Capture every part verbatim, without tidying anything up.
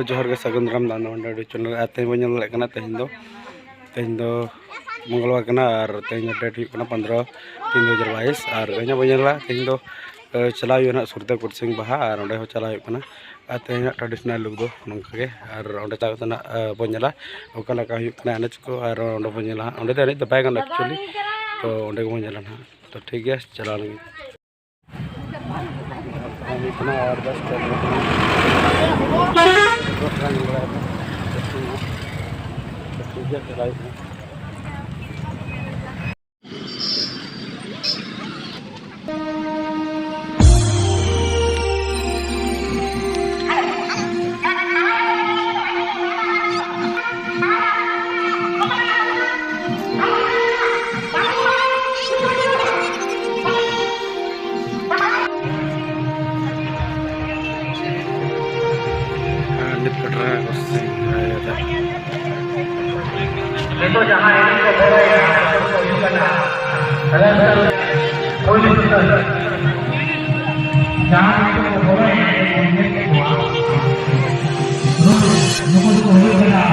ᱡᱚᱦᱟᱨ ᱜᱮ, ᱥᱟᱹᱜᱩᱱ ᱫᱟᱨᱟᱢ ᱫᱟᱱ ᱱᱚᱰᱮ ᱪᱮᱱᱮᱞ ᱨᱮ᱾ ᱟᱨ ᱛᱮᱦᱮᱧ ᱵᱚᱱ ᱧᱮᱞ ᱫᱟᱲᱮᱭᱟᱜ ᱠᱟᱱᱟ, ᱛᱮᱦᱮᱧ ᱫᱚ ᱛᱮᱦᱮᱧ ᱫᱚ ᱢᱚᱝᱜᱚᱞᱵᱟᱨ ᱠᱟᱱᱟ ᱟᱨ ᱛᱮᱦᱮᱧ ᱫᱚ ᱰᱮᱴ ᱦᱩᱭᱩᱜ ᱠᱟᱱᱟ ᱯᱚᱱᱫᱽᱨᱚ ᱛᱤᱱ ᱫᱩ ᱦᱟᱡᱟᱨ ᱵᱟᱭᱤᱥ᱾ ᱟᱨ ᱛᱮᱦᱮᱧ ᱵᱚᱱ ᱧᱮᱞᱟ, ᱛᱮᱦᱮᱧ ᱫᱚ ᱪᱟᱞᱟᱣ ᱦᱩᱭᱩᱜᱼᱟ ᱱᱟᱦᱟᱜ ᱥᱩᱨᱫᱟ ᱠᱩᱨᱥᱤᱝ ᱵᱟᱦᱟ, ᱟᱨ ᱚᱸᱰᱮ ᱦᱚᱸ ᱪᱟᱞᱟᱣ ᱦᱩᱭᱩᱜ ᱠᱟᱱᱟ᱾ ᱟᱨ ᱛᱮᱦᱮᱧᱟᱜ ᱴᱨᱟᱰᱤᱥᱚᱱᱟᱞ ᱞᱩᱠ ᱫᱚ ᱱᱚᱝᱠᱟ ᱜᱮ᱾ ᱟᱨ ᱚᱸᱰᱮ ᱪᱟᱞᱟᱣ ᱠᱟᱛᱮ ᱱᱟᱜ ᱵᱚᱱ ᱧᱮᱞᱟ ᱚᱠᱟ ᱞᱮᱠᱟ ᱦᱩᱭᱩᱜ ᱠᱟᱱᱟ ᱮᱱᱮᱡ ᱠᱚ, ᱟᱨ ᱚᱸᱰᱮ ᱵᱚᱱ ᱧᱮᱞᱟ ᱦᱟᱸᱜ᱾ ᱚᱸᱰᱮ ᱫᱚ ᱮᱱᱮᱡ ᱫᱚ ᱵᱟᱭ ᱜᱟᱱᱚᱜᱼᱟ ᱮᱠᱪᱩᱭᱮᱞᱤ, ᱛᱚ ᱚᱸᱰᱮ ᱜᱮᱵᱚᱱ ᱧᱮᱞᱟ ᱱᱟᱦᱟᱜ᱾ ᱛᱚ ᱴᱷᱤᱠ ᱜᱮᱭᱟ, ᱪᱟᱞᱟᱣ ᱞᱮᱱ ᱜᱮ᱾ ᱦᱩᱭᱩᱜ ᱠᱟᱱᱟ ᱟᱨ ᱵᱟᱥ ᱥᱴᱮᱱᱰ ᱨᱮ᱾ ᱴᱷᱤᱠ ᱜᱮᱭᱟ, ᱪᱟᱞᱟᱣ ᱦᱩᱭᱩᱜ ᱠᱟᱱᱟ᱾ ᱟᱨ ᱱᱤᱛ ᱯᱟᱴᱨᱟ ᱠᱚ ᱥᱮ ᱱᱤᱛᱚᱜ ᱡᱟᱦᱟᱸ ᱮᱱᱮᱡ ᱠᱚ ᱵᱚᱞᱚᱭᱮᱱᱟ, ᱱᱤᱛᱚᱜ ᱠᱚ ᱦᱩᱭᱩᱜ ᱠᱟᱱᱟ ᱨᱟᱹᱥᱠᱟᱹ ᱯᱩᱭᱞᱩ ᱥᱩᱛᱟᱹᱢ᱾ ᱡᱟᱦᱟᱸ ᱱᱤᱛᱚᱜ ᱠᱚ ᱵᱚᱞᱚᱭᱮᱱᱟ, ᱱᱤᱛᱚᱜ ᱠᱚ ᱮᱱᱮᱡ ᱠᱚᱣᱟ᱾ ᱱᱩᱠᱩ ᱫᱚᱠᱚ ᱦᱩᱭᱩᱜ ᱠᱟᱱᱟ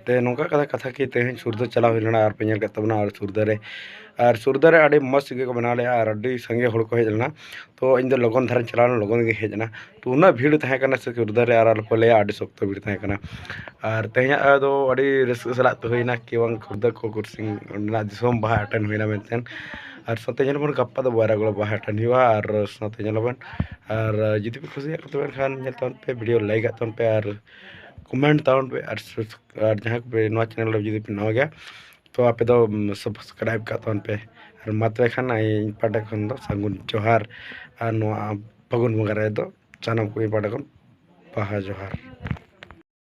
ᱛᱮ ᱱᱚᱝᱠᱟ ᱠᱟᱛᱷᱟ ᱠᱟᱛᱷᱟ ᱠᱤ ᱛᱮᱦᱮᱧ ᱥᱩᱨᱫᱟᱹ ᱪᱟᱞᱟᱣ ᱦᱩᱭ ᱞᱮᱱᱟ ᱟᱨ ᱯᱮ ᱧᱮᱞ ᱠᱮᱫ ᱛᱟᱵᱚᱱᱟ᱾ ᱟᱨ ᱥᱩᱨᱫᱟᱹ ᱨᱮ ᱟᱨ ᱥᱩᱨᱫᱟᱹ ᱨᱮ ᱟᱹᱰᱤ ᱢᱚᱡᱽ ᱜᱮᱠᱚ ᱵᱮᱱᱟᱣ ᱞᱮᱫᱼᱟ ᱟᱨ ᱟᱹᱰᱤ ᱥᱟᱸᱜᱮ ᱦᱚᱲ ᱠᱚ ᱦᱮᱡ ᱞᱮᱱᱟ᱾ ᱛᱚ ᱤᱧ ᱫᱚ ᱞᱚᱜᱚᱱ ᱫᱷᱟᱨᱟᱧ ᱪᱟᱞᱟᱣ ᱞᱮᱱᱟ, ᱞᱚᱜᱚᱱ ᱜᱮ ᱦᱮᱡ ᱮᱱᱟ᱾ ᱛᱚ ᱩᱱᱟᱹᱜ ᱵᱷᱤᱲ ᱛᱟᱦᱮᱸ ᱠᱟᱱᱟ ᱥᱮ ᱥᱩᱨᱫᱟᱹ ᱨᱮ, ᱟᱨ ᱟᱞᱚᱯᱮ ᱞᱟᱹᱭᱟ ᱟᱹᱰᱤ ᱥᱚᱠᱛᱚ ᱵᱷᱤᱲ ᱛᱟᱦᱮᱸ ᱠᱟᱱᱟ᱾ ᱟᱨ ᱛᱮᱦᱮᱧᱟᱜ ᱫᱚ ᱟᱹᱰᱤ ᱨᱟᱹᱥᱠᱟᱹ ᱥᱟᱞᱟᱜ ᱛᱮ ᱦᱩᱭᱱᱟ ᱠᱤ ᱵᱟᱝ ᱠᱷᱩᱨᱫᱟᱹ ᱠᱚ ᱠᱩᱨᱥᱤᱝ ᱨᱮᱱᱟᱜ ᱫᱤᱥᱚᱢ ᱵᱟᱦᱟ ᱟᱴᱮᱱ ᱦᱩᱭᱱᱟ ᱢᱮᱱᱛᱮ᱾ ᱟᱨ ᱥᱟᱶᱛᱮ ᱧᱮᱞ ᱵᱚᱱ ᱜᱟᱯᱟ ᱫᱚ ᱵᱟᱨᱟ ᱜᱚᱲᱟ ᱵᱟᱦᱟ ᱟᱴᱮᱱ ᱦᱩᱭᱩᱜᱼᱟ᱾ ᱟᱨ ᱥᱟᱶᱛᱮ ᱧᱮᱞ ᱵᱚᱱ ᱟᱨ ᱡᱩᱫᱤ ᱯᱮ ᱠᱩᱥᱤᱭᱟᱜ ᱠᱟᱱ ᱛᱚᱵᱮ ᱮᱱᱠᱷᱟᱱ ᱧᱮᱞ ᱛᱟᱵᱚᱱ ᱯᱮ, ᱵᱷᱤᱰᱤᱭᱳ ᱞᱟᱭᱤᱠ ᱟᱜ ᱛᱟᱵᱚᱱ ᱯᱮ ᱟᱨ ᱠᱚᱢᱮᱱᱴ ᱛᱟᱵᱚᱱ ᱯᱮ ᱟᱨ ᱥᱟᱵᱥ- ᱟᱨ ᱡᱟᱦᱟᱸᱭ ᱠᱚᱯᱮ ᱱᱚᱣᱟ ᱪᱮᱱᱮᱞ ᱨᱮ ᱡᱩᱫᱤ ᱯᱮ ᱱᱟᱣᱟ ᱜᱮᱭᱟ ᱛᱚ ᱟᱯᱮ ᱫᱚ ᱥᱟᱵᱥᱠᱨᱟᱭᱤᱵ ᱠᱟᱜ ᱛᱟᱵᱚᱱ ᱯᱮ᱾ ᱟᱨ ᱢᱟ ᱛᱚᱵᱮ ᱠᱷᱟᱱ ᱤᱧ ᱯᱟᱦᱴᱟ ᱠᱷᱚᱱ ᱫᱚ ᱥᱟᱹᱜᱩᱱ ᱡᱚᱦᱟᱨ᱾ ᱟᱨ ᱱᱚᱣᱟ ᱯᱷᱟᱹᱜᱩᱱ ᱵᱚᱸᱜᱟ ᱨᱮᱫᱚ ᱥᱟᱱᱟᱢ ᱠᱚ ᱤᱧ ᱯᱟᱦᱴᱟ ᱠᱷᱚᱱ ᱵᱟᱦᱟ ᱡᱚᱦᱟᱨ᱾